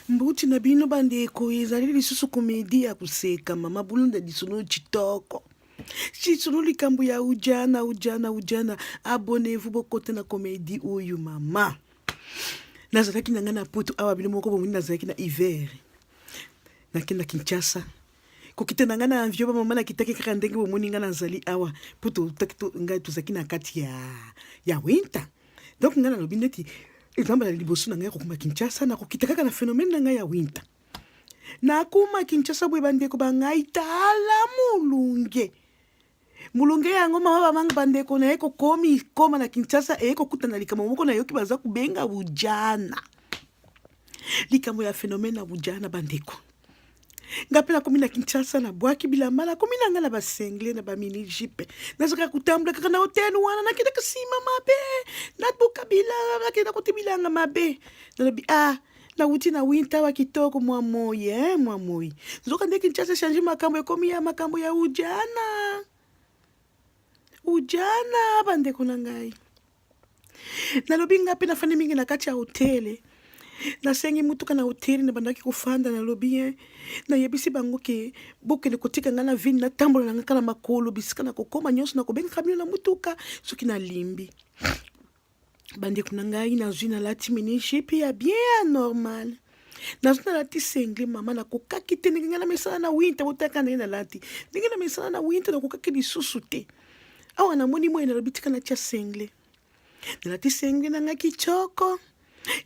Mbuti na bino bandeko, ezali lisusu komedi ya koseka mama bolanda lisolo tshitoko lisolo likambo ya ujana ujana ujana. Abonnez-vous, bokota na komedi oyo mama. Nazalaki na ngai na poto awa, bino moko bomoni nazalaki na hiver, nakenda Kinshasa. Kokita na ngai na avion, bamama, nakitaki kaka ndenge bomoni ngai nazali awa, mpo ngai tozalaki na kati ya winter. Donc ngai nalobi neti ezambala liboso na ngai kokoma Kinshasa, nakokita kaka na phénomène na ngai ya winter. Nakoma Kinshasa boye, bandeko bangai, tala molunge, molunge yango mama. Bamanga, bandeko, naye kokomi koma na Kinshasa, eye kokutana likambo moko nayoki baza kobenga ujana, likambo ya phénomène ya ujana. Bandeko, nga mpe nakomi na Kinshasa, nabwaki bilamba, nakomi na ngai na basinglet na bamini jupe, nazalaka kotambola kaka na hotel wana. Nakendaka nsima mabe, nabuka bilanga, nakenda kota bilanga mabe. Nalobi: "Ah, nawuti na winter wa kitoko, mwa moi, eh, mwa moi." Nzoka nde Kinshasa echange, makambo ekomi ya makambo ya ujana ujana. Bandeko na ngai, nalobi nga mpe nafandi mingi na kati ya hotel. Nasengi mutuka na hotel nabandaki kofanda. Nalobi ye, nayebisi bango ke bokende kotika ngai na ville, natambola na ngai kaka na makolo. Bisika na kokóma nyonso, nakobengaka bino na mutuka soki nalimbi. Bandeko na ngai, nazwi, nalati mini jupe ya bien, ya normal, nazwi, nalati singlet. Mama, nakokaki te ndenge ngai na mesana na winter. Botaka ndenge nalati, ndenge na mesana na winter, nakokaki lisusu te. Awa namoni moi, nalobi tika natia singlet. Nalati singlet na ngai kitoko.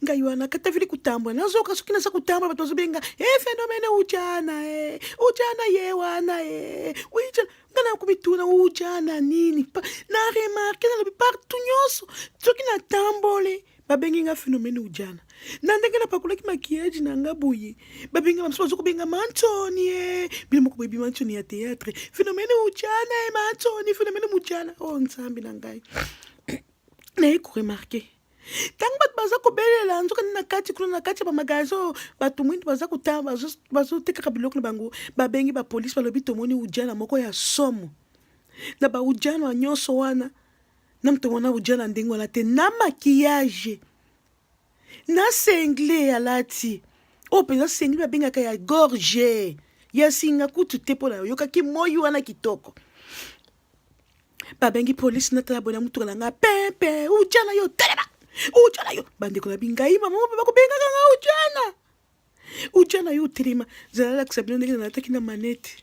Ngai wana kata vili kutambola, nazoka soki naza kotambola, bato bazobenga e phénomène ujana, e ujana ye wana, e ujana. Nga na komituna ujana nini? Na remarquer, nalobi partout nyonso soki natambole, babengi nga phénomène ujana. Na ndenge napakolaki maquillage na nga boye, babenga bamosusu, baza kobenga Mantoni. E bino moko boyebi Mantoni ya théâtre, phénomène ujana, e Mantoni, phénomène mujana. O oh, Nzambe na ngai, naye koremarquer ntango bato baza kobelela, nzokani na kati kuna, na kati ya bamagasin oyo bato mwindu baza kotala, bazotekaka biloko na bango, babengi bapolisi, balobi: "Tomoni ujana moko ya somo." Na baujana nyonso wana, na moto wana ujana ndenge wana te, na maquillage, na singlet alati oyo mpenza singlet babengaka ya gorge, ya singa kutu te, mpo na oyokaki moi wana kitoko. Babengi polisi, natala boye na mutuka na nga pempe: "Ujana yo, telema, ujana yo." Bandeko na bingai, mama mpe bakobengaka nga ujana, ujana yo, telema. Zala alakisa bino ndenge nalataki na maneti,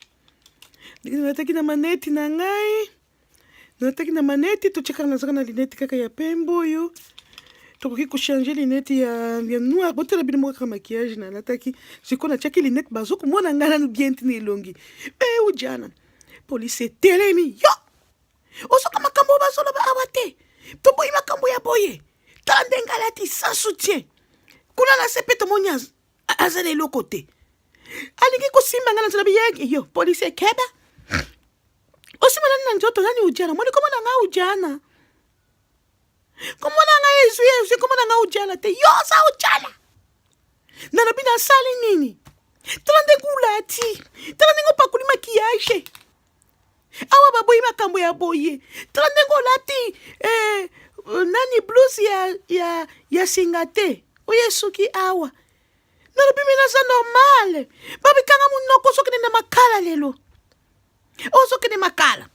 ndenge nalataki na maneti na ngai. Nalataki na maneti, totiakaka, nazaka na lunettes kaka ya pembe oyo, tokoki kochanger lunettes ya noir. Botala bino moko kaka maquillage nalataki. Sikoyo natiaki lunettes, bazokomona ngai nanu bien ntina elongi e ujana. Polisi etelemi: "Yo ozoka makambo oyo bazoloba awa te, toboyi makambo ya boye. Tala ndenge alati sans soutien kuna na se mpe tomoni aza na eloko te." Alingi kosimba ngai na nzela biyenge. Yo polisi, ekeba, osimba nani na nzoto? Nani ujana? Moni komona ngai ujana, komona ngai ezwi ezwi, komona ngai ujana te. Yo oza ujana. Nalobi nasali nini? Tala ndenge olati, tala ndenge opakoli maquillage. Awa baboyi makambo ya boye. Tala ndenge olati, nani, blouse ya singa te oyo esuki awa. Nalobi me naza normal. Babikanga monoko, ozokende na makala lelo, ozokende makala.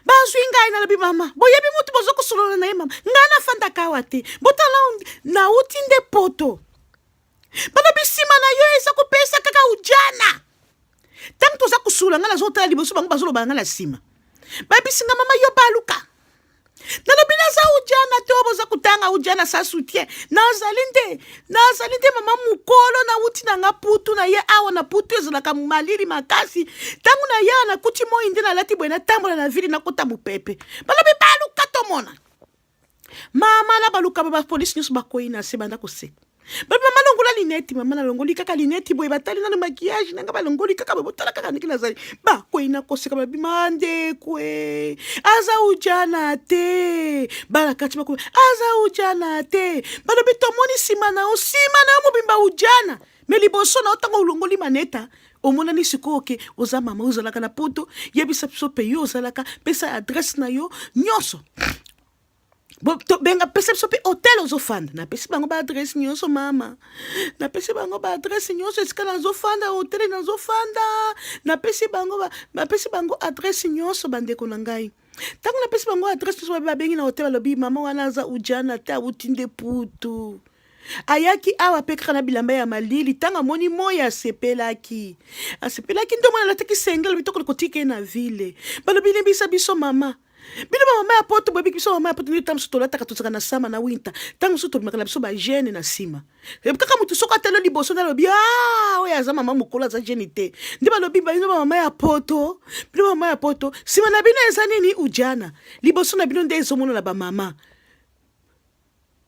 Bazwi ngai. Nalobi: "Mama, boyebi mutu boza kosolola na ye? Mama, ngai nafandaka awa te. Botala, nauti nde poto." Balobi: "Nsima na yo eza kopesa kaka ujana." Ntango toza kosolola, ngai nazotala liboso, bango bazoloba ngai na nsima. Bayebisi nga: "Mama, yo baluka." Nalobi naza ujana te oyo boza kotanga, ujana sans soutien. Nazali nde mama mokolo, nauti na nga putu na ye. Awa na putu ezalaka malili makasi. Ntango na ye nakuti moi, nde nalati boye, natambola na ville, nakota mopepe. Balobi: "Baluka tomona." Mama, na baluka, bapolisi nyonso bakwei na se, banda koseka. Balobi: "Mama, longola lunettes." Mama, nalongoli kaka lunettes boye, batali nano maquillage nanga, balongoli kaka boye, botala kaka ndenge nazali, bakwei na koseka. Balobi: "Mandekwe aza ujana te." Bala kati bako aza ujana te. Balobi: "Tomoni nsima na yo, nsima na yo mobimba ujana, me liboso na yo, ntango olongoli maneta, omonani sikoyo ke oza mama, ozalaka na poto. Yebisa biso mpe yo ozalaka, pesa adresse na yo nyonso." Benga, pesa biso mpe hotel ozofanda. Napesi bango baadresse nyonso, mama. Napesi bango baadresse nyonso esika nazofanda, hotel nazofanda. Napesi bango adresse nyonso, bandeko na ngai. Ntango napesi bango adresse nyonso, babengi na hotel, balobi mama wana aza ujana te, awuti nde putu. Ayaki awa mpe kaka na bilamba ya malili. Ntango amoni moi, asepelaki, asepelaki nde omoni alataki sengele bitoko kotika ye na ville. Balobi limbisa biso, mama. Bino bamama ya poto, boyebi biso bamama ya poto nde ntango mosusu tolataka, tozalaka na sama na winter. Ntango mosusu tobimaka na biso bajeune na nsima. Kaka motu soko atali liboso nde alobi: "A, oyo aza mama mokolo, aza jeune te." Nde balobi: "Bino bamama ya poto, bino bamama ya poto, nsima na bino eza nini? Ujana. Liboso na bino nde ezomonana bamama."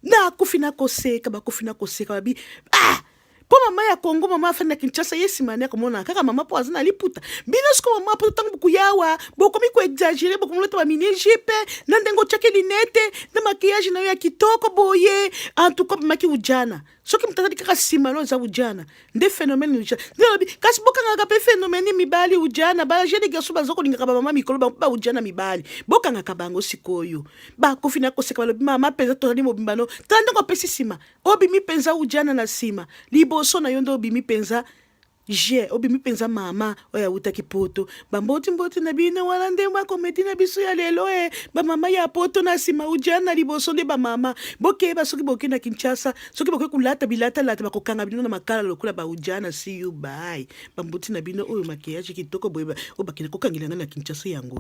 Nakufi na koseka, bakufi na koseka. Babi: "Ah, mpo mama ya Kongo, mama afandi na Kinshasa, ye nsima ne akomona kaka mama mpo aza na liputa. Bino siko mama mpo ntango bokoyawa, bokomi koexagérer, bokomolota bamini jupe na ndenge otiaki lunettes na maquillage na yo ya kitoko boye. En tout cas, obimaki ujana. Soki moto azali kaka nsima no, eza ujana nde phénomène ujana." Nde alobi: "Kasi bokangaka mpe phénomène mibali ujana. Bajeune garçon baza kolingaka bamama mikolo, bango mpe baujana mibali, bokangaka bango." Sikoyo bakofi na koseka. Balobi: "Mama mpenza, tozali mobimba no. Tala ndenge opesi nsima, obimi mpenza ujana na nsima. Liboso na yo nde obimi mpenza je, obimi mpenza mama oyo awutaki poto." Bamboti-mboti na bino. Wana nde bacomédie na biso ya lelo. E bamama ya poto, na nsima ujana, liboso nde bamama. Bokeba, soki boke na Kinshasa, soki bokoki kolata bilatalata, bakokanga bino na makala lokola baujana. See you, bye. Bamboti na bino. Oyo maquillage kitoko boye oyo bakende kokangela ngai na Kinshasa, yango.